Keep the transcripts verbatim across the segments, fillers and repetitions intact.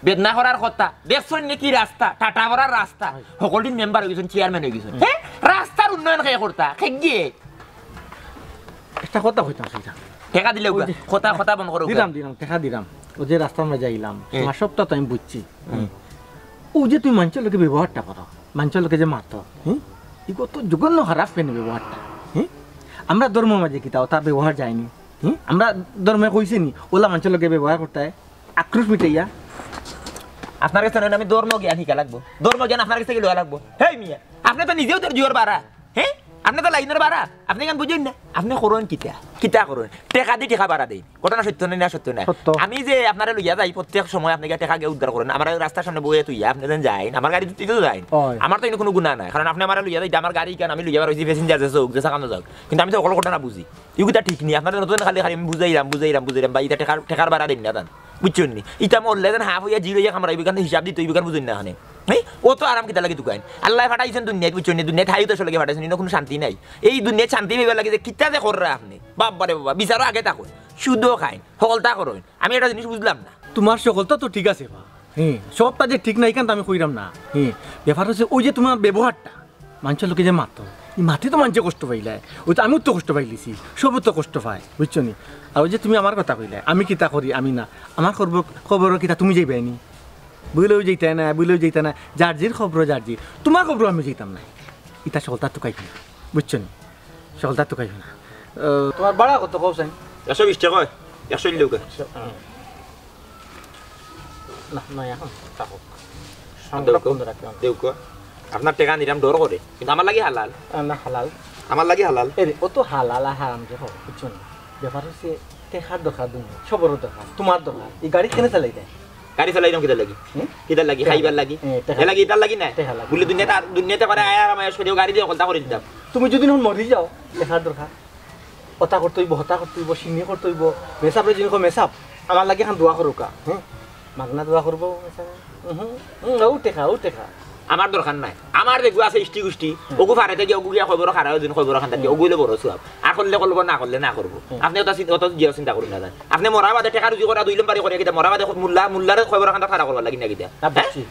বেদনা করার কথা। দেখছইন নি কি রাস্তা? টাটা করার রাস্তা। হকলটির মেম্বার অইগেছইন, চেয়ারম্যান অইগেছইন। হে? রাস্তার উন্নয়ন কে করতা? কে গিয়ে? একটা কথা কইতাম, সেইটা। টেকা দিলে ওগা। ওই যে কথা, কথা বন্ধ করো ওগা। দিলাম, দিলাম, টেকা দিলাম। ওই যে রাস্তার মাঝে আইলাম, হুম। তোমার সবটা তো আমি বুঝছি। হুম। হুম। ওই যে তুমি মানষর লগে ব্যবহারটা করো, মানষর লগে যে মাতো, হুম? ইগু তো জঘন্য খারাপ কেনে ব্যবহারটা, হুম? আমরা ধর্মর মাঝে কিতা, তার ব্যবহার যায়নি, হুম? আমরা ধর্মে কইছে নি, ওলা মানষর লগে ব্যবহার করতে হয়, আক্রোশ মিটাইয়া। আপনার কাছে নয়, আমি ধর্ম জ্ঞান শিকা লাগবো, ধর্ম জ্ঞান আপনার কাছে লওয়া লাগবো। হেই মিয়া, আপনে তো নিজেও তো জুয়ার বাড়া। হে? আপনে তো লাইনর বাড়া, আপনে ইখান বুঝইন না। আপনে করইন কিতা? কিতা করইন? টেকা দি টেকা বাড়া দেইন। ঘটনা সত্য নায় না সত্য নায়? সত্য। আমি যে আপনারে লইয়া যাই, প্রত্যেক সময় আপনে গিয়া টেকা গিয়া উদ্ধার করইন, আমার রাস্তার সামনে বইয়া থইয়া আপনে যেন যাইন, আমার গাড়ি তুলতে তো যাইন। অয়। আমার তো ইনো কুনু গুনা নাই, কারণ আপনে আমারে লইয়া যাইতা, আমার গাড়ি ইখান আমি লইয়া বার অইছি, passenger যে যাউক, যে যেখানো যাউক। কিন্তু আমি তো হকল ঘটনা বুঝি। ইগু কিতা ঠিক নি, আপনারে নতুন খালি খালি আমি বুঝাইরাম, বুঝাইরাম, বুঝাইরাম, বা ইতা টেকার, টেকার বাড়া দেইন না তান। বুঝছইন নি? ইতা মরলে যেন হাফ অইয়া জির অইয়া কামড়াইবো, ইখান হিসাব দিতে অইবো, ইখান বুঝইন না অখনে। হেই, অত আরাম কিতার লাগি তুকাইন? আল্লায় ফাটাইছইন দুনিয়াত, বুঝছইন নি? দুনিয়াত হায়ও তো আসলে ফাটাইছইন, ইনো কুনু শান্তি নাই। এই দুনিয়াত শান্তি পাইবার লাগি যে কিতা যে কররা আপনে, বাপ রে বাবা, বিচারো আগে থাকইন, সুদও খাইন, হকলতা করইন। আমি একটা জিনিস বুঝলাম না। তোমার সকলতা তো ঠিক আছে বা, হে, সবটা যে ঠিক না, ইখান তো আমি কইরাম না। হে, ব্যাপার অইছে ওই যে তোমার ব্যবহারটা, মানষর লগে যে মাতো, ই মাতে তো মানষে কষ্ট পাইলায়, ওই তো আমিও তো কষ্ট পাইলিছি, সবও তো কষ্ট পায়, বুঝছো নি? আর ওই যে তুমি আমার কথা কইলায়, আমি কিতা করি, আমি না, আমার খবর, খবরর কিতা তুমি যাইবায় নি? বইলেও যাইতায় না, বইলেও যাইতায় না, যার জির খবর যার জির, তোমার খবর আমি যাইতাম না। ইতা সকলতা তুকাইও না, বুঝছো নি? সকলতা তুকাইও না। আহ, তোমার ভাড়া কত কও চাই? একশো বিশ টেকা অয়, একশো লউক্কা। না, না, এখন থাকুক। সংকট দেউক্কা, বন্ধ রাখলাম। দেউক্কা। আপনার টেকা নিরাম ডর করে, কিন্তু আমার লাগি হালাল। আহ, না, হালাল। আমার লাগি হালাল। এরে, অত হালাল আর হারাম যে হোক, বুঝছো না? ব্যাপার অইছে, টেকার দরকার দুনিয়া, সবরর দরকার, তোমার দরকার। এই গাড়ি কেনে চালাইতায়? গাড়ি চালাইরাম কিতার লাগি? হুম? কিতার লাগি? টেকা খাইবার লাগি। লাগি। এ, টেকা এর লাগি, লাগি। ইতার লাগি না? টেকা লাগি। বুলে দুনিয়াত আর, দুনিয়াতে করে আয় আর আমায় সরিয়ে গাড়ি দিয়া হকলতা করি দিতাম। তুমি যদি এখন মরি যাও, টেকার দরকার। অতা করতে অইবো, হতা করতে অইবো, সিন্নি করতে অইবো, মেসাবরে যদি কও, "মেসাব, আমার লাগি এখন দোয়া করউক্কা।" হে? মাগনা দোয়া করবো, মেসাব? উহু, উম, অউ টেকা, অউ টেকা। আমার দরকার নাই। আমার যেগু আছে ইষ্টি গুষ্টি, হুম। অগু ফারেতে গিয়া, অগু গিয়া কবরো খাড়া অইযিন, কবরো কান্দাত গিয়া, হুম। অগুইলে বড় সওয়াব। আর করলে করবো, না করলে না করবো। হুম। আপনে অতা চিন-, অতা জিয়া চিন্তা করইন না জান। আপনে মরার বাদে টেকা রুজি করা দুই নম্বরি করিয়া কিতা, মরার বাদে মুল্লা, মুল্লারে কবরো কান্দাত খাড়া করবার লাগি না কিতা? না, হে? বুঝছি।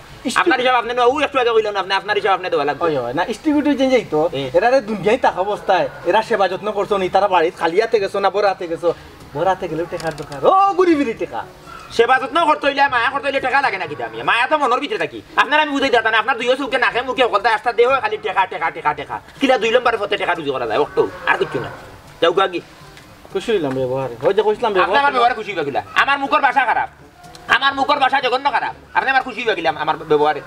আপনার হিসাব আপনে নেওয়া, অউ একটু আগে কইলাম না, আপনে আপনার হিসাব আপনে দেওয়া লাগবো। ওই, ওই, না, ইষ্টি গুষ্টি যেন যাইতো, এ। এরারে দুনিয়ায় থাকা অবস্থায়, এরা সেবা যত্ন করছো নি, তারা বাড়িত খালি আতে গেছো না, বড় আতে গেছো? বড় আতে গেলেও টেকার দরকার। ও, ঘুরি ফিরি টেকা। সেবা যত্ন করতে অইলে, মায়া করতে অইলে টেকা লাগে না কিতা মিয়া? মায়া তো মনর ভিতরে থাকি। আপনারে আমি বুঝাইতাম না, আপনার দুইও চউখে নাকে মুখে হকলতা আস্তা দেহ খালি টেকা, টেকা, টেকা, টেকা। কিলা দুই নম্বরি পথে টেকা রুজি করা যায়, অত আর কিচ্ছু না। যাউক্কা গি। খুশি অইলাম ব্যবহারে। ওই যে কইছিলাম আপনে ব্যবহার আমার ব্যবহারে খুশি অইবা কিলা? আমার মুখর ভাষা খারাপ। আমার মুখর ভাষা জঘন্য খারাপ, আপনে আমার খুশি অইয়া গেলাম আমার ব্যবহারে।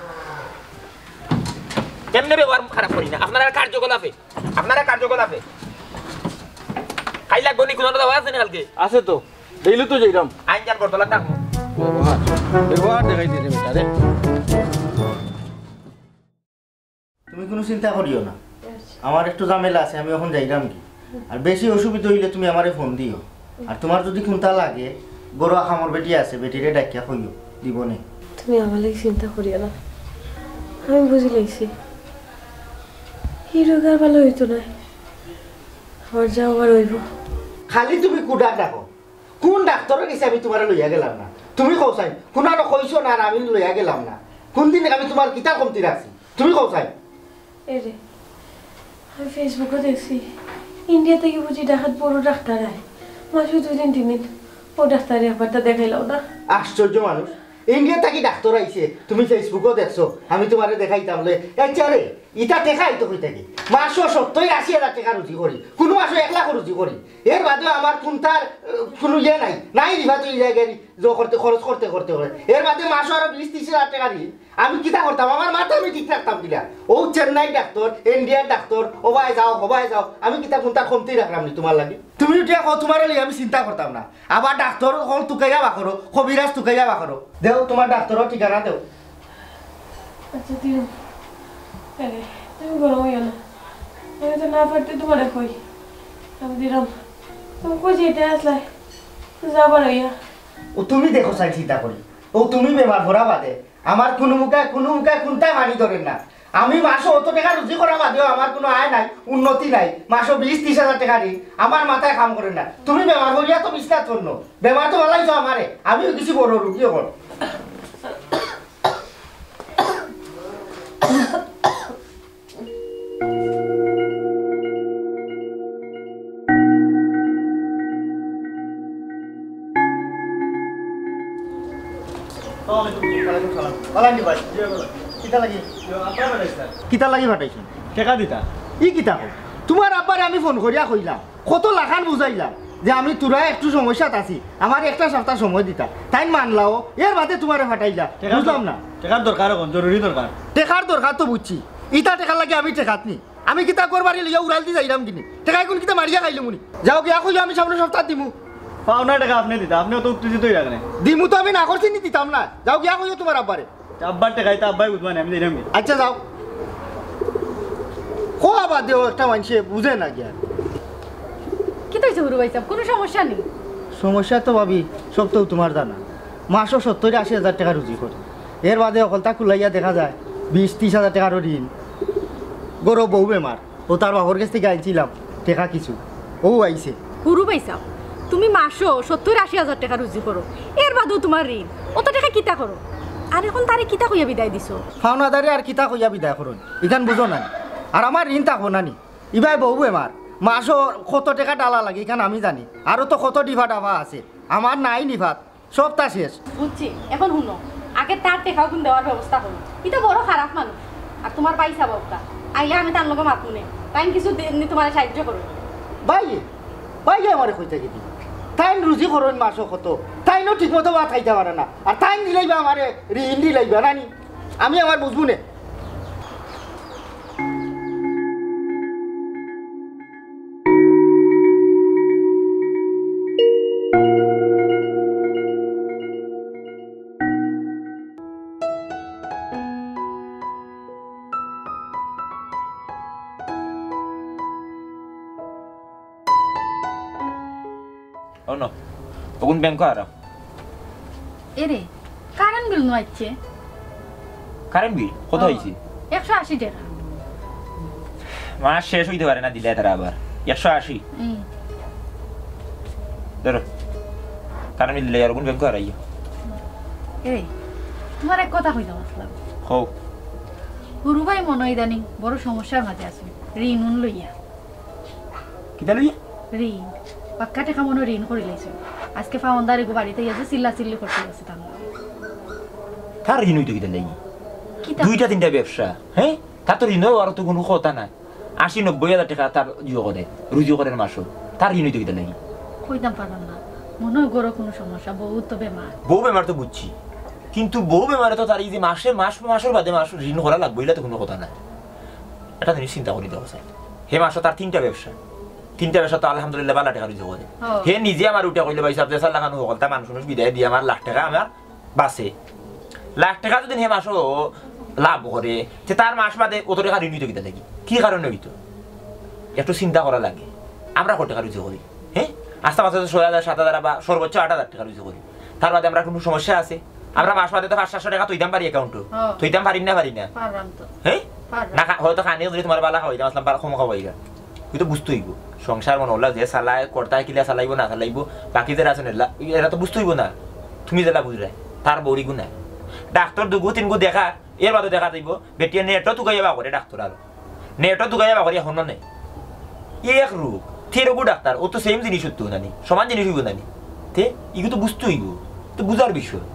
কেমনে ব্যবহার খারাপ করি না আপনারা কার্যকলাপে, আপনারা কার্যকলাপে। খাই লাগবো নি, কোনো দাওয়া আছে নি কালকে? আছে তো, ডেইলি তো যাইরাম। আইন যান বটতলা থাকবো। ব্যবহার, ব্যবহার দেখাই দিছে বেটারে। তুমি কুনু চিন্তা করিও না, আচ্ছা। আমার একটু ঝামেলা আছে, আমি অখন যাইরাম গি। আর বেশি অসুবিধা অইলে তুমি আমারে ফোন দিও। আর তুমার যুদি কুনতা লাগে, ঘরো কামর বেটি আছে, বেটিরে ডাকিয়া কইও, দিবো নে। তুমি আমার লাগি চিন্তা করিও না, আমি বুঝি লাইছি। ই রোগ আর ভালা অইতো নায়, আমার যা অইবার অইবো। খালি তুমি কুডা ডাকো, কুন ডাক্তরর গেছে আমি তুমারে লইয়া গেলাম না? তুমি কও চাই, কুনানো কইছো না আর আমি লইয়া গেলাম না। কুনদিন আমি তুমার কিতা কমতি রাখছি? তুমি কও চাই। এরে, আমি Facebook-ও দেখছি, ইন্ডিয়া থাকি বুঝি ঢাকাত বড় ডাক্তার আয়, মাসো দুই দিন তিন দিন। ও ডাক্তারে আবার তা দেখাইলাও না। আশ্চর্য মানুষ, ইন্ডিয়া থাকি ডাক্তর আইছে, তুমি Facebook-ও দেখছো, আমি তুমারে দেখাইতাম লে। আচ্ছা রে, ইতা টেকা আইতো কই থাকি? মাসো সত্তইর আশি হাজার টেকা রুজি করি, কুনু মাসো এক লাখ রুজি করি। এর বাদেও আমার কুনতার, আহ, কুনু ইয়ে নাই, নাই রিফা তুই জায়গায় রি-, জো করতে, খরচ করতে, করতে, করতে। এর বাদে মাসো আরো বিশ তিরিশ হাজার টেকা ঋণ। আমি কিতা করতাম? আমার মাথা আমি ঠিক রাখতাম কিলা? ও চেন্নাই ডাক্তর, ইন্ডিয়ার ডাক্তর, ওবায় যাও, হবায় যাও। আমি কিতা কুনতার কমতি রাখলাম নি তুমার লাগি? তুমি উঠিয়া কও, তুমারে লইয়া আমি চিন্তা করতাম না। আবার ডাক্তর অকল তুকাইয়া বার করো, কবিরাজ তুকাইয়া বার করো। দেও, তুমার ডাক্তরর ঠিকানা দেও। আচ্ছা, দিলাম। আরে, তুমি গরম অইও না। আমি তো না পারতে তুমারে কই। আমি দিলাম। তুমি কই যেতে আসলাই? যাবার অইয়া। ও তুমি দেখো চাই চিন্তা করি। ও তুমি বেমার ভরা বাদে। আমার কুনু মুখে, কুনু মুখে কুনতা মানি ধরের না। আমি মাসো অত টেকা রুজি করা বাদেও আমার কুনু আয় নাই, উন্নতি নাই। মাসো বিশ তিরিশ হাজার টেকা ঋণ, আমার মাথায় কাম করের না। তুমি বেমার করিয়া তো বিছনাত পড়নো, বেমার তো বালাইছো আমারে, আমিও কিছু বড় রুগী অখন। আসসালামু আলাইকুম। ওয়ালাইকুম সালাম। ভালা নি ভাই? জি, ভালা। কিতা লাগি? জি, আপনার ভালা, স্যার। কিতা লাগি পাঠাইছইন? টেকা দিতা। ই কিতা কও? তুমার আব্বারে আমি ফোন করিয়া কইলাম, কত লাখান বুঝাইলাম যে আমি থুড়া একটু সমস্যাত আছি, আমারে একটা সাপ্তা সময় দিতা। তাইন মানলাও, এর বাদে তুমারে পাঠাইলা। টেকার বুঝলাম না। টেকার দরকার অখন, জরুরি দরকার। টেকার দরকার তো বুঝছি, ইতা টেকার লাগি আমি টেকাত নি। আমি কিতা ঘর বাড়ি লইয়া উড়ালদি যাইরাম গি নি? টেকা ইগুন কিতা মারিয়া খাইলিমু নি? যাও গিয়া কইও আমি সামনর সাপ্তাত দিমু। পাওনা টেকা আপনে দিতা, আপনে অত উত্তেজিত অইরা কেনে? দিমু তো আমি না করছি নি দিতাম না। যাও গিয়া কইও তুমার আব্বারে। আব্বার টেকা ইতা আব্বায় বুঝবা নি, আমি দিরাম গি। আচ্ছা যাও। কওয়া বাদ দেও, একটা মানষে বুঝে না গিয়া। কিতা অইছে হুরু ভাইসাব? কুনু সমস্যা নি? সমস্যা তো ভাবি, সব তো তুমার জানা। মাসো সত্তইর আশি হাজার টেকা রুজি করি। এর বাদে হকলতা কুলাইয়া দেখা যায় বিশ তিরিশ হাজার টেকারও ঋণ। ঘরো বউ বেমার, অউ তার বাপর গেছ থাকি আনছিলাম টেকা কিছু, অউ আইছে। হুরু ভাইসাব, তুমি মাসো সত্তইর আশি হাজার টেকা রুজি করো, এর বাদেও তুমার ঋণ, অত টেকা কিতা করো? আর অখন তারে কিতা কইয়া বিদায় দিছো? পাওনাদারে আর কিতা কইয়া বিদায় করইন, ইখান বুঝো না নি? আর আমার ঋণ থাকবো না নি? ইবায় বউ বেমার, মাসো কত টেকা ঢালা লাগে ইখান আমি জানি, আরো তো কত ডিফা ডাফা আছে, আমার নাই নিফাত। সবতা শেষ। বুঝছি, অখন হুনো, আগে তার টেকাগুন দেওয়ার ব্যবস্থা করো। ইতা বড় খারাপ মানুষ, আর তুমার ভাইসাব অউক্কা, আইলে আমি তান লগে মাতমুনে, তাইন কিছু দে-, নি তুমারে সাহায্য করো। ভাই, ভাই আমারে কইতা কিতা? তাইন রুজি করইন মাসো কত, তাইনও ঠিক মতো ভাত খাইতা পারে না, আর তাইন দিলাইবা আমারে ঋণ দিলাইবা না নি? আমি আমার বুঝমুনে। অউ নেও, অগুন ব্যাংকো হারাও। এরে, কারেন্ট বিল নু আইছে। কারেন্ট বিল কত অইছে? একশো আশি টেকা। মাস শেষ অইতে পারে না, দিলায় তারা আবার একশো আশি। হুম। ধরো, কারেন্ট বিল দিলাইয়া অগুন ব্যাংকো হারাইও। এরে, তুমারে এক কথা কইতাম আছলাম। কও। হুরু ভাই মনো অয় ইদানিং বড় সমস্যার মাঝে আছে, ঋণ উন লইয়া। কিতা লইয়া? ঋণ। পাক্কা টেকা মনো অয় ঋণ করিলাইছে। আজকে পাওনদার এগু বাড়িত আইয়া যে চিল্লাচিল্লি করতে গেছে তান লগে। তার ঋণ অইতো কিতা লাগি? কিতা? দুইটা তিনটা ব্যবসা, হে? তার তো ঋণ অওয়ার তো কুনু কথা নাই। আশি নব্বই হাজার টেকা তার ইয়ে করে, রুজি করের মাসো। তার ঋণ অইতো কিতা লাগি? কইতাম পারলাম না। মনো অয় ঘরো কুনু সমস্যা, বউ তো বেমার। বউ বেমার তো বুঝছি, কিন্তু বউ বেমারে তো তার এই যে মাসে মাস, মাসর বাদে মাস ঋণ করা লাগবো, ইলা তো কুনু কথা নায়। একটা জিনিস চিন্তা করি দেখো স্যার, হে মাসো তার তিনটা ব্যবসা, তিনটা ব্যবসা তো আলহামদুলিল্লাহ বালা টেকা রুজি করে। হে নিজে আমার উঠে কইলো, "ভাই সাহেব, যে সাল্লাহ খান হকলতা মানুষ মানুষ বিদায় দিয়া আমার লাখ টেকা আমার বাঁচে।" লাখ টেকা যদি হে মাসো লাভ করে, তে তার মাস বাদে অত টেকা ঋণ অইতো কিতা থাকি? কি কারণে অইতো? একটু চিন্তা করা লাগে। আমরা কত টেকা রুজি করি? হ্যাঁ, আস্তা মাসে তো ছয় হাজার, সাত হাজার বা সর্বোচ্চ আট হাজার টেকা রুজি করি। তার বাদে আমরা কুনু সমস্যা আছে? আমরা মাস বাদে তো পাঁচ সাতশো টেকা থইতাম পারি অ্যাকাউন্টো। হ্যাঁ। থইতাম পারি না, পারি না? পারলাম তো। হ্যাঁ? পারলাম। না খা-, হয়তো খানি যদি তুমার বালা খাওয়াইতাম, আসলাম বার কম খাওয়াইবা। তুই তো বুঝতে অইবো। সংসার মনো অইলা যে চালায়, কর্তায় কিলা চালাইবো না চালাইবো, বাকি যারা আছইন এলা, এরা তো বুঝতে অইবো না। তুমি যেলা বুঝরায়, তার বউরি গুনায়। ডাক্তর দুগু তিনগু দেখা, এর বাদে দেখা যাইবো, বেটিয়ে নেটও তুকাইয়া বার করে ডাক্তর আরো। নেটও তুকাইয়া বার করে এখনো নেই। ই এক রোগ, তে রোগও ডাক্তার, ও তো সেম জিনিস অইতো নানি, সমান জিনিস অইবো নানি। তে, ইগু তো বুঝতে অইবো, তো বুঝার বিষয়।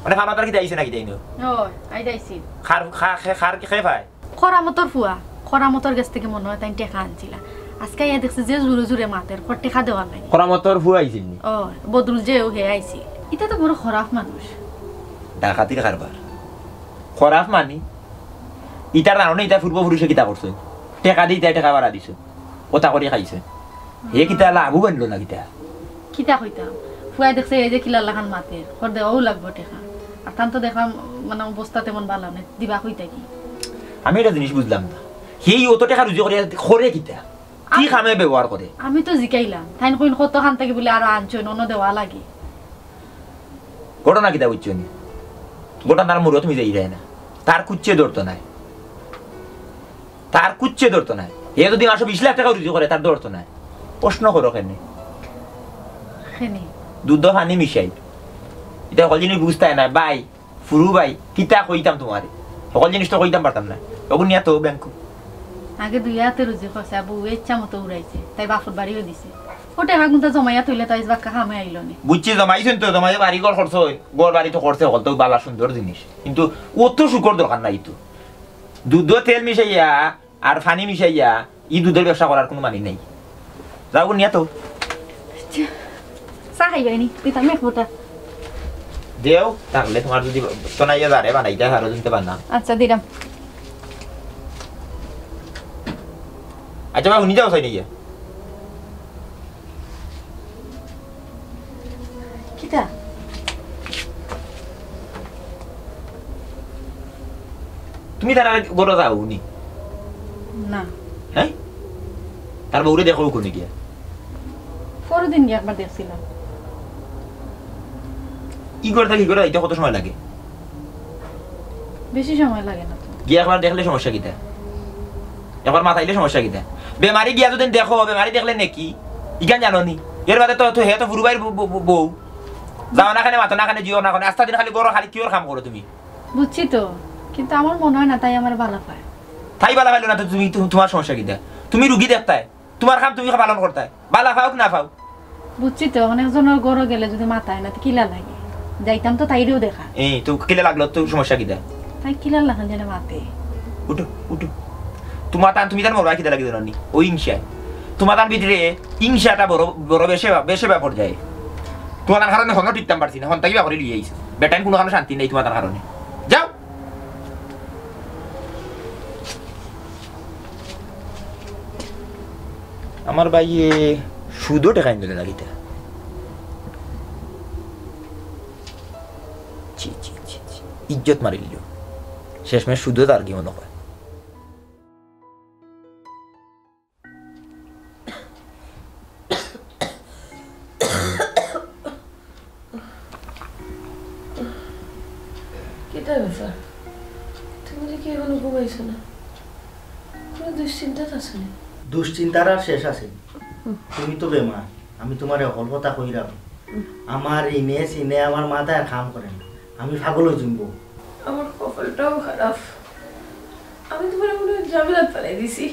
মানে, খানা তার কিতা আইছে নাকি তাই না? ও, আই যাইছি। খার, খা-, খে-, খার কি খেয়ে পায়? খরামতর ফুয়া, খরামতর গেছ থাকি মনো অয় তাইন টেকা আনছিলা। আজকে আইয়া দেখছি যে জুরে জুরে মাতের, কর টেকা দেওয়ার লাগি। খরামতর ফুয়া আইছিল নি? ও, বদরুল যে ও হে আইছিল। ইতা তো বড় খরাপ মানুষ। ডাকাতির কারবার। খরাপ মানি? ইতার জানো না, ইতার পূর্বপুরুষে কিতা করছে? টেকা দি ইতায় টেকা বাড়া দিছে। কথা করি খাইছে। হে কিতা লাভও বানলো না কিতা? কিতা কইতাম? ফুয়ায় দেখছে এই যে কিলার লাখান মাতের, কর দেওয়াও লাগবো টেকা। আর তান তো দেখলাম, মানে, অবস্থা তেমন বালা নায়, দিবা কই থাকি? আমি একটা জিনিস বুঝলাম না, হেই অত টেকা রুজি করে, করে কিতা? কি আমি কামে ব্যবহার করে? আমি তো জিকাইলাম, তাইন কইন কতখান থাকি বুলে আরো আনছইন, অনো দেওয়া লাগে। ঘটনা কিতা বুঝছো নি? ঘটনার মূলো তুমি যাইরায় না, তার কুচ্চে ধরতো নায়। তার কুচ্চে ধরতো নায়। হে যদি মাসো বিশ লাখ টেকা রুজি করে, তার ধরতো নায়। প্রশ্ন করো কেনে? কেনে? দুধো পানি মিশাই। ইতা হকল জিনিস বুঝতায় না, ভাই, ফুরু ভাই, কিতা কইতাম তুমারে? হকল জিনিস তো কইতাম পারতাম না। অগুন নিয়া তো ব্যাংক। আগে দুই আতে রুজি করছে, আর বউয়ে ইচ্ছা মতো উড়াইছে, তাই বাপর বাড়িও দিছে। ও টেকাগুনতা জমাইয়া থইলে তো আইজ বাক্কা কামে আইলো নি। বুঝছি, জমাইছইন তো, জমাইয়া বাড়ি ঘর করছে, ঘর বাড়ি তো করছে, হকল তো বালা সুন্দর জিনিস। কিন্তু অত সুখর দরকার নাই তো। দুধো তেল মিশাইয়া আর পানি মিশাইয়া ই দুধর ব্যবসা করার কুনু মানি নাই। যাও নিয়া তো। চা খাইবায় নি? দিতাম এক ফুটা। দেও, তাইলে তুমার যদি তো নাই, যারে বানাইতায়, আরো দিতে পার না। আচ্ছা, দিলাম। আচ্ছা, বা, হুনি যাও, চাই নিয়া। কিতা? তুমি তার আগে ঘরো যাও নি? না। হ্যাঁ? তার বউরে দেখো কোনে গিয়া? পরদিন গিয়া একবার দেখছিলাম। ই ঘর থাকি ই ঘরো আইতে কত সময় লাগে? বেশি সময় লাগে না তো। গিয়া একবার দেখলে সমস্যা কিতা? একবার মাতাইলে সমস্যা কিতা? বেমারি গিয়া যদি দেখো, বেমারি দেখলে নেকি? ইখান জানো নি? এর বাদে তো, তো হে তো ফুরু ভাইর বউ, বউ, বউ, বউ। যাও না কেনে, মাতো না কেনে, জিও না কেনে। আস্তা দিন খালি ঘরো খালি কিওর কাম করো তুমি। বুঝছি তো, কিন্তু আমার মনো অয় না তাই আমারে বালা পায়। তাই বালা পাইলো না তো তুমি, তু-, তুমার সমস্যা কিতা? তুমি রুগী দেখতায়, তুমার কাম তুমি পালন করতায়, বালা পাউক না পাউক। বুঝছি তো, অখন একজনর ঘরো গেলে যদি মাতায় না, তো কিলা লাগে? যাইতাম তো তাইরেও দেখা। এই, তো কিলা লাগলো, তো সমস্যা কিতা? তাই কিলার লাখান যেন মাতে। উঠো, উঠো। তুমার তান, তুমি তান মরবায় কিতা লাগি জানো নি? ওই হিংসায়। তুমার তান ভিতরে হিংসাটা বড়, বড় বেশি বা-, বেশি ব্যাপার যায়। তুমার তান কারণে হনো টিকতাম পারছি না, হন থাকি বাকরি লইয়া আইছি। বেটাইন কুনু কারণে শান্তি নাই তুমার তান কারণে। যাও। আমার ভাইয়ে সুদও টেকা আইন দিলে না কিতা? ছি, ছি, ছি, ছি। ইজ্জত মারিলিল। শেষমেশ সুদও তার কি মনো অয়? কিতা ব্যাপার? তুমি দেখি এখনো ঘুমাইছো না? কোনো দুশ্চিন্তাত আছো নি? দুশ্চিন্তার আর শেষ আছে নি? তুমি তো বেমার, আমি তুমারে হকল কথা কইরাম। আমার ইনে সিনে আমার মাথায় কাম করে না, আমি পাগল অই যিমু। আমার কপালটাও খারাপ, আমি তুমারে মনে অয় ঝামেলাত ফালাই দিছি।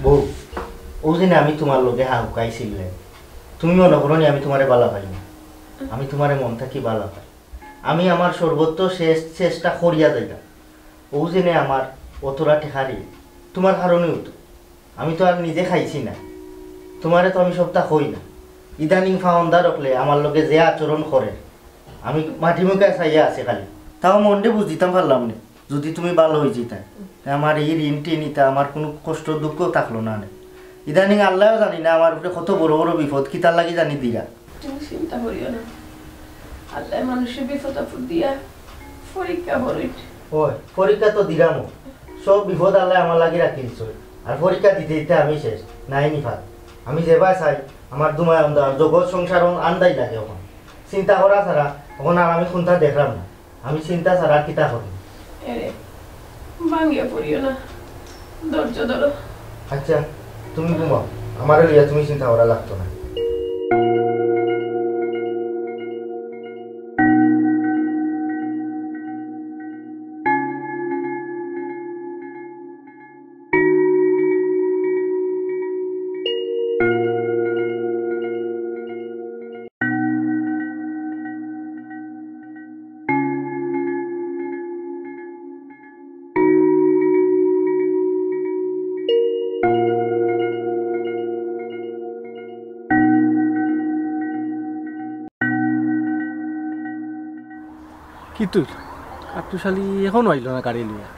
বউ, অউ যে না আমি তুমার লগে হাউকাইছিলাম, তুমি মনো করো নি আমি তুমারে বালা পাই না? আমি তুমারে মন থাকি বালা পাই। আমি আমার সর্বোচ্চ শেষ চেষ্টা করিয়া যাইরাম। অউ যে না আমার অতরা টেকা ঋণ, তুমার কারণেউ তো। আমি তো আর নিজে খাইছি না, তুমারে তো আমি সবটা কই না। ইদানিং ফাওন্দার অকলে আমার লগে যে আচরণ করের, আমি মাটি মুখা চাইয়া আছি খালি। তাও মনরে বুঝ দিতাম পারলাম নে, যুদি তুমি ভালা অইযিতায়, তে আমার ই ঋণ টিন ইতা আমার কুনু কষ্ট দুঃখ থাকলো না নে। ইদানিং আল্লায়ও জানি না আমার উপরে কত বড় বড় বিপদ কিতার লাগি জানি দিরা। তুমি চিন্তা করিও না, আল্লায় মানুষরে বিপদ আপদ দিয়া পরীক্ষা করইন। ওই পরীক্ষা তো দিরামউ, সব বিপদ আল্লায় আমার লাগি রাখি দিছইন। আর পরীক্ষা দিতে দিতে আমি শেষ, নাই নি ফাত। আমি যেবায় চাই, আমার দুমায় অন্ধকার, জগৎ সংসার অন-, আন্দাই লাগে অখন। চিন্তা করা ছাড়া অখন আর আমি কুন্তা দেখরাম না। আমি চিন্তা ছাড়া আর কিতা করমু? এরে, ভাঙ্গিয়া পড়িও না, ধৈর্য ধরো। আচ্ছা, তুমি ঘুমাও, আমারে লইয়া তুমি চিন্তা করা লাগতো না। কিতা অইল? কাট্টুশ আলী অখনো আইলো না গাড়ি লইয়া।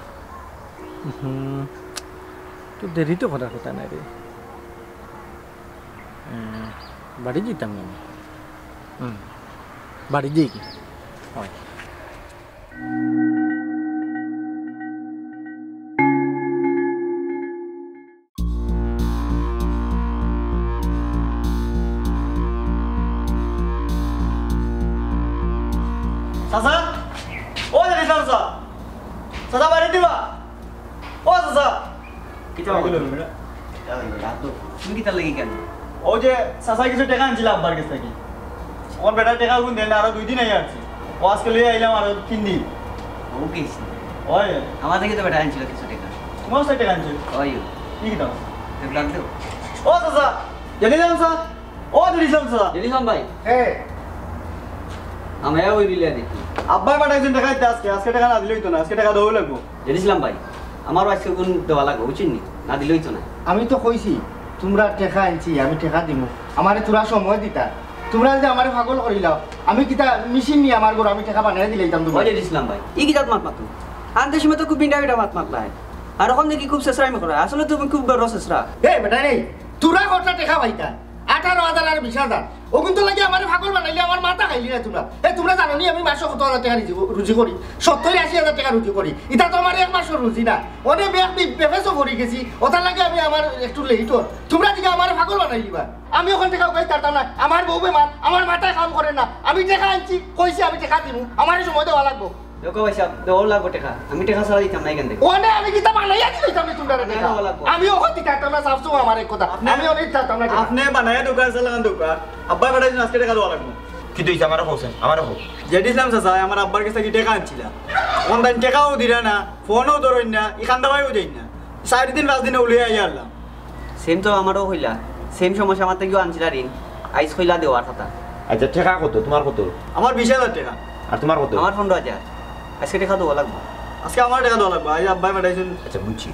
হুম, তো দেরি তো করার কথা নায় রে। উম, বাড়ি যাইতাম না। হুম, বাড়ি যাই কি? অয়। চাচা, ও চাচা, চাচা, বাড়িত দিবা? ও চাচা। কিতা অইলো বেটা? কিতা অইলো? ডাক দেও। তুমি কিতার লাগি কেনে? অউ যে চাচায় কিছু টেকা আনছিল আব্বার গেছ থাকি। অখন বেটায় টেকা গুন দেয় না, আরো দুই দিন আগে আনছি। অউ আইজকে লইয়া আইলাম আরো তিন দিন। অউ কিতা? অয়। আমার থাকি তো বেটায় আনছিল কিছু টেকা। তুমার গেছ থাকি টেকা আনছিল? অয়। কি কিতা? তুমি ডাক দেও। ও চাচা, জেডি সাব চাচা। ও জেডি সাব চাচা। জেডি সাব ভাই। হে। আমি অউ বিলিয়া দেখি। আব্বায় পাঠাইছইন টেকা দিতে আইজকে, আইজকে টেকা না দিলে অইতো না, আইজকে টেকা দেওয়া লাগবো। জেডি সাব ভাই, আমারও আইজকে গুন দেওয়া লাগবো, বুঝছইন নি? না দিলে অইতো না। আমি তো কইছি, তুমরার টেকা আনছি, আমি টেকা দিমু। আমারে থুড়া সময় দিতা। তুমরা যে আমারে পাগল করিলাও, আমি কিতা মেশিন নি আমার ঘরো, আমি টেকা বানাইয়া দিলাইতাম ও তুমারে। জেডি সাব ভাই, ই কিতা মাত মাতো? আনতে সময় তো খুব বিন্ডা বিন্ডা মাত মাতলায়। আর অখন দেখি খুব ছেছরামি কররায়। আসলে তুমি খুব বড় ছেছরা। এ বেটা রে, থুড়া কয়টা টেকা পাইতা। আঠারো হাজার আর বিশ হাজার। অগুনতর লাগি আমারে পাগল বানাইলে আমার মাথা খাইলি না তুমরা। এ, তুমরা জানো নি আমি মাসো কত হাজার টেকা রুজি, রুজি করি? সত্তর আশি হাজার টেকা রুজি করি। ইতা তো আমার এক মাসর রুজি না। অনে ব্যাগ বি-, বেফেসও পড়ি গেছি। অতার লাগি আমি আমার একটু লেইট অর। তুমরা দিকে আমারে পাগল বানাইলিবা। আমি অখন টেকা উবাইতাম পারতাম না। আমার বউ বেমার, আমার মাথায় কাম করে না। আমি টেকা আনছি, কইছি আমি টেকা দিমু। আমারে সময় দেওয়া লাগবো। দেখো ভাইসাব, দেওয়া লাগবো টেকা। আমি টেকা ছাড়া দিতাম না ইখান থাকি। অনে আমি কিতা বানাইয়া দিতাম নি তুমরারে টেকা? বানাইয়া দেওয়া লাগবো। আমি অখন দিতাম পারতাম না, সাফ সাফ আমারে এক কথা। আপনে, আমি অনে দিতাম পারতাম না টেকা। আপনে বানাইয়া দেউক্কা, চালান দেউক্কা। আব্বায় পাঠাইছইন আইজকে টেকা দেওয়া লাগবো। কিতা অইছে আমারে কওছেন, আমারে কও। জেডি সাব চাচা, আমার আব্বার গেছ থাকি টেকা আনছিলা। অখন তাইন টেকাও দিরা না, ফোনও ধরইন না, ইখান দেওয়াইও দেইন না। চাইর দিন পাঁচ দিনে উলিয়া আইয়া হারলাম। সেম তো আমারেও কইলা, সেম সময় আমার থাকিও আনছিলা ঋণ, আইজ কইলা দেওয়ার কথা। আচ্ছা, টেকা কত? তুমার কত? আমার বিশ হাজার টেকা। আর তুমার কত? আমার পনরো হাজার। আইজকে টেকা দেওয়া লাগবো। আইজকে আমার টেকা দেওয়া লাগবো, আইজ আব্বায় পাঠাইছইন। আচ্ছা, বুঝছি।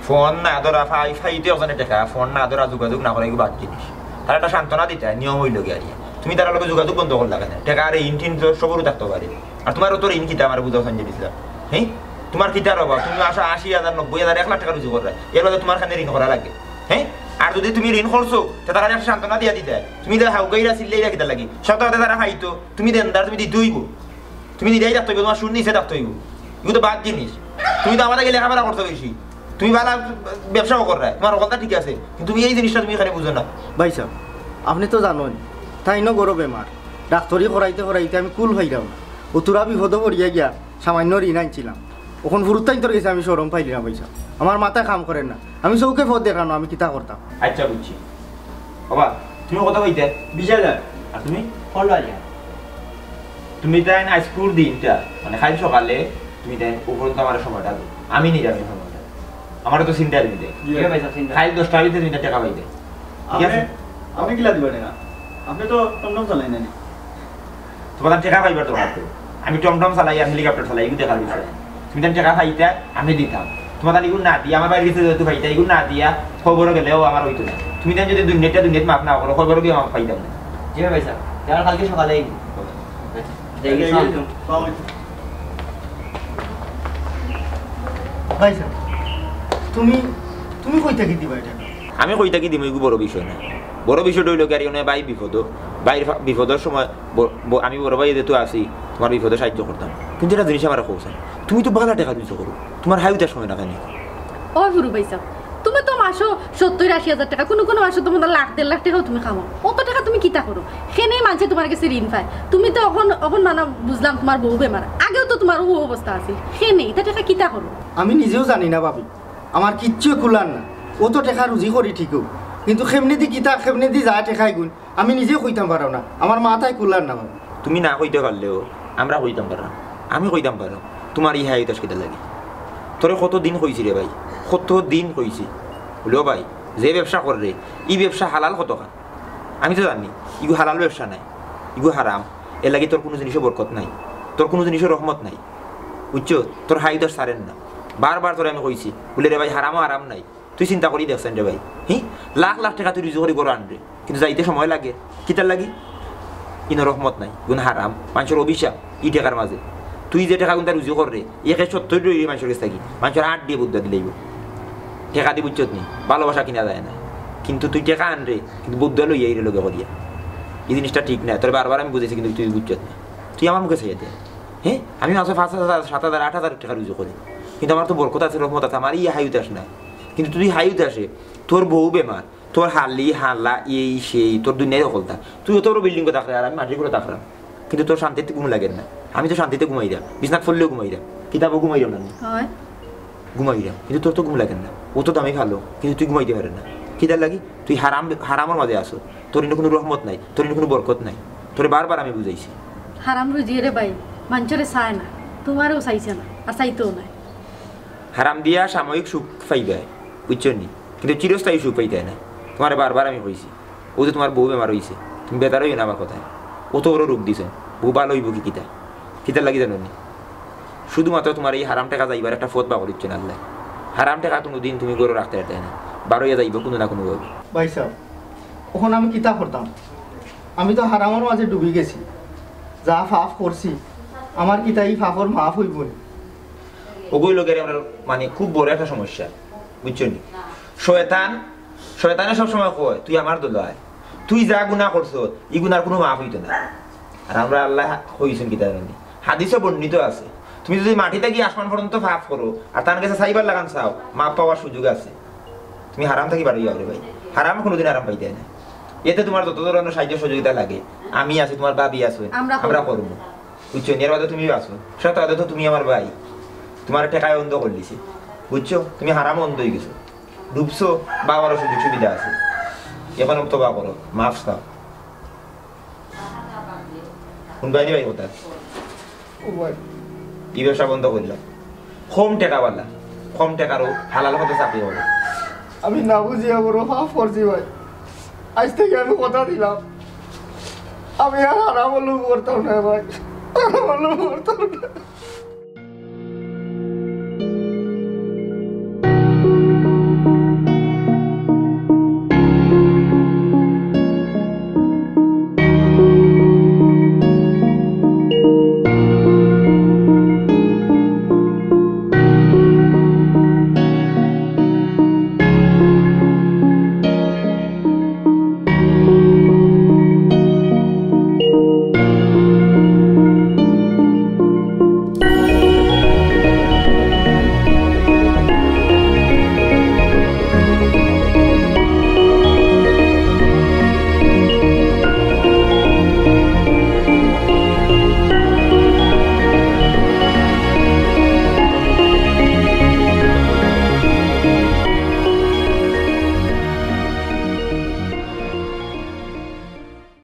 ফোন না ধরা, ফাই-, ফাইতে অখানে টেকা, ফোন না ধরা, যোগাযোগ না করা, ইগু বাদ জিনিস। তারে একটা সান্ত্বনা দিতায়, নিয়ম অইলোগি আর কি। তুমি তারার লগে যোগাযোগ বন্ধ করলা কেনে? টেকা আর ঋণ টিন তো সবরউ থাকতো পারে। আর তুমার অত ঋণ কিতা আমারে বুঝাও চাইন যে দিছিলাম? হে? তুমার কিতার অভাব? তুমি আশা আশি হাজার, নব্বই হাজার, এক লাখ টেকা রুজি কররায়, এরবাদে তুমার কেনে ঋণ করা লাগে? হে? আর যুদি তুমি ঋণ করছো, তে তারারে একটা সান্ত্বনা দিয়া দিতায়। তুমি যে হাউকাইরা চিল্লাইরা কিতার লাগি? সত্য কথা তারা পাইতো, তুমি দেনদার, তুমি দিতে অইবো। তুমি নিরাই থাকতে অইবো, তুমার সুর নিচে থাকতে অইবো। ইগু তো বাদ জিনিস। তুমি তো আমার আগে লেখাপড়া করছো বেশি। তুমি ভালা ব্যবসাও কররায়, তুমার অকলতা ঠিক আছে, কিন্তু তুমি ই জিনিসটা তুমি ইখানে বুঝো না। ভাইসাব, আপনে তো জানইন, তাইনও ঘরো বেমার, ডাক্তরি করাইতে করাইতে আমি কুল পাইরাম না। অতুরা বিপদো পড়িয়া গিয়া সামাইন্য ঋণ আনছিলাম। অখন হুরুতাইন্তর গেছে আমি শরম পাইলিরাম ভাইসাব। আমার মাথায় কাম করের না। আমি চউখে পথ দেখরাম না, আমি কিতা করতাম? আচ্ছা, বুঝছি। বাবা, তুমি কত পাইতায়? বিশ হাজার। আর তুমি? পনরো হাজার। তুমি তাইন আইজকুর দিনটা, মানে, কাইল সকালে তুমি তাইন উপরন্ত আমারে সময়টা দেও। আমি নিরাম সময়টা। আমারে তো চিন্তায় দিতে। জি। ঠিক আছে? কাইল দশটার ভিতরে তুমি টেকা পাইতায়। ঠিক আছে? আপনে, আপনে কিলা দিবা টেকা? আপনে তো টমটম চালাইন না নি? তুমার টেকা পাইবার দরকার তো। আমি টমটম চালাই আর হেলিকপ্টার চালাই, ইগু দেখার বিষয়। তুমি তাইন টেকা পাইতায়, আমি দিতাম। তুমার তাইলে ইগুন না দিয়া, আমার বাড়ির গেছে যেহেতু পাইতা, ইগুন না দিয়া কবরো গেলেও আমার অইতো না। তুমি তাই যদি দুনিয়াটা দুনিয়াত মাফ না করো, কবরো গিয়া মাফ পাইতাম না। জি ভাই সাহেব, তাহলে কালকে সকালে আইবো। আচ্ছা, যাই গেছি। ভাই সাহেব, তুমি, তুমি কই থাকি দিবা এটা? আমি কই থাকি দিমু, ইগু বড় বিষয় না। বড় বিষয়টা অইলো কি, আর এনে ভাই বিপদ, ভাইর ফা-, বিপদর সময় ব-, ব-, আমি বড় ভাই যেহেতু আছি, তুমার বিপদে সাহায্য করতাম। কিন্তু একটা জিনিস আমারে কও চাই, তুমি তো বালা টেকা রুজি করো, তুমার হায়ু তাস হয় না কেনে? ও ফুরু ভাই সাহেব, তুমি তো মাসো সত্তর আশি হাজার টেকা, কুনু কুনু মাসো তো মনে হয় লাখ দেড় লাখ টেকাও তুমি কামাও। অত টেকা তুমি কিতা করো? কেনে মানষে তুমার গেছে ঋণ পায়। তুমি তো অখন, অখন মানে বুঝলাম তুমার বউ বেমার, আগেও তো তুমার ও অবস্থা আছিল। কেনে ইতা টেকা কিতা করো? আমি নিজেও জানি না ভাবি, আমার কিচ্ছু কুলার না। অত টেকা রুজি করি ঠিকও, কিন্তু কেমনেদি কিতা, কেমনেদি যায় টেকা ইগুন, আমি নিজেও কইতাম পাররাম না। আমার মাথায় কুলার না ভাবি। তুমি না কইতে পারলেও আমরা কইতাম পাররাম, আমি কইতাম পাররাম। তুমার ই হায়ু তাস কিতার লাগি? তোরে কত দিন কইছি রে ভাই, কত দিন কইছি। বলে, "ও ভাই, যে ব্যবসা কররে, ই ব্যবসা হালাল কতখান?" আমি তো জানি, ইগু হালাল ব্যবসা নায়, ইগু হারাম। এর লাগি তোর কুনু জিনিসও বরকত নাই, তোর কুনু জিনিসও রহমত নাই, বুঝছো? তোর হায়ু তাস ছাড়ের না। বারবার তোরে আমি কইছি, বলে, "রে ভাই, হারামও হারাম নায়।" তুই চিন্তা করি দেখছইন রে ভাই, হি? লাখ লাখ টেকা তুই রুজি করি ঘরো আনরে, কিন্তু যাইতে সময় লাগে। কিতার লাগি? ইনো রহমত নাই, ইগুন হারাম, মানষর অভিশাপ ই টেকার মাঝে। তুই যে টেকাগুনতা রুজি কররে, একে সত্তর রই মানষর গেছ থাকি, মানষর আট দিয়া বদদোয়া দিলাইবো। টেকা দি বুঝছত নি, ভালোবাসা কিনা যায় না। কিন্তু তুই টেকা আনরে, কিন্তু বদদোয়া লইয়া আইরে লগে করিয়া। ই জিনিসটা ঠিক না, তোরে বারবার আমি বুঝাইছি, কিন্তু তুই বুঝছত না। তুই আমার মুখে চাইয়া দে, হে? আমি মাসে পাঁচ হাজার, সাত হাজার, আট হাজার টেকা রুজি করি, কিন্তু আমার তো বরকত আছে, রহমত আছে, আমার ই হায়ু তাস নাই। কিন্তু তুই হায়ু তাসে, তোর বউ বেমার, তোর হালি, হালা, এই সেই, তোর দুনিয়ার হকলতা। তুই অত বড় বিল্ডিংও থাকরে, আর আমি মাটির ঘরো থাকরাম। কিন্তু তোর শান্তিতে ঘুম লাগের না। আমি তো শান্তিতে ঘুমাইরাম, বিছনাত পড়লেও ঘুমাইরাম, কিতাবও ঘুমাইরাম না আমি। হয়। ঘুমাইরাম, কিন্তু তোর তো ঘুম লাগের না। অত দামি ভালো, কিন্তু তুই ঘুমাইতে পাররে না। কিতার লাগি? তুই হারাম, হারামর মাঝে আছো। তোর ইনো কুনু রহমত নাই, তোর ইনো কুনু বরকত নাই। তোরে বারবার আমি বুঝাইছি। হারাম রুজি রে ভাই, মানষরে চায় না, তুমারেও চাইছে না, আর চাইতেও নায়। হারাম দিয়া সাময়িক সুখ পাইবায়, বুঝছো নি? কিন্তু চিরস্থায়ী সুখ পাইতায় না। তুমারে বারবার আমি কইছি, অউ যে তুমার বউ বেমার অইছে, তুমি বেজার অইও না আমার কথায়। অত বড় রোগ দিছে, বউ ভালা অইবো কি কিতা? কিতার লাগি জানো নি? শুধুমাত্র তুমার ই হারাম টেকা যাইবার একটা পথ বার করিচ্ছইন আল্লায়। হারাম টেকা কুনুদিন তুমি ঘরো রাখতে পারতায় না, বার অইয়া যাইবো কুনু না কুনু ভাবে। ভাই সাহেব, অখন আমি কিতা করতাম? আমি তো হারামর মাঝে ডুবি গেছি, যা পাপ করছি, আমার কিতা ই পাপর মাফ অইবো নি? অগুর লগে আমরা মানে খুব বড় একটা সমস্যা, বুঝছো নি? শয়তান, শয়তানে সবসময় কয়, "তুই আমার দলে আয়, তুই যা গুনা করছস, ই গুনার কুনু মাফ অইতো না।" আর আমরারে আল্লায় কইছইন কিতা জানো নি? হাদিসো বর্ণিত আছে, "তুমি যদি মাটি থাকি আসমান পর্যন্ত পাপ করো, আর তান গেছে চাইবার লাখান চাও, মাফ পাওয়ার সুযোগ আছে।" তুমি হারাম থাকি বার অইয়া আও রে ভাই, হারাম কুনুদিন আরাম পাইতায় না। এতে তুমার যত ধরনের সাহায্য সহযোগিতা লাগে, আমি আছি, তুমার ভাবি আছে, আমরা আমরা করমু। করমু। বুঝছো? এর বাদে তুমি আছো। সাথে সাথে তো তুমি আমার ভাই। তুমার টেকায় অন্ধ করিলিছে। বুঝছো? তুমি হারামো অন্ধ অইগেছো। ডুবছো, বাবারও সুযোগ সুবিধা আছে। অখন তওবা করো, মাফ চাও। হুনবায়নি ভাই কথা? ও ভাই। ই ব্যবসা বন্ধ করিলাও। কম টেকাওয়ালা, কম টেকার হালাল পথে চাকরি করো। আমি না বুঝিয়া বড় পাপ করছি ভাই। আইজ থাকি আমি কথা দিলাম, আমি আর হারামর লোভ করতাম না ভাই, হারামর লোভ করতাম না।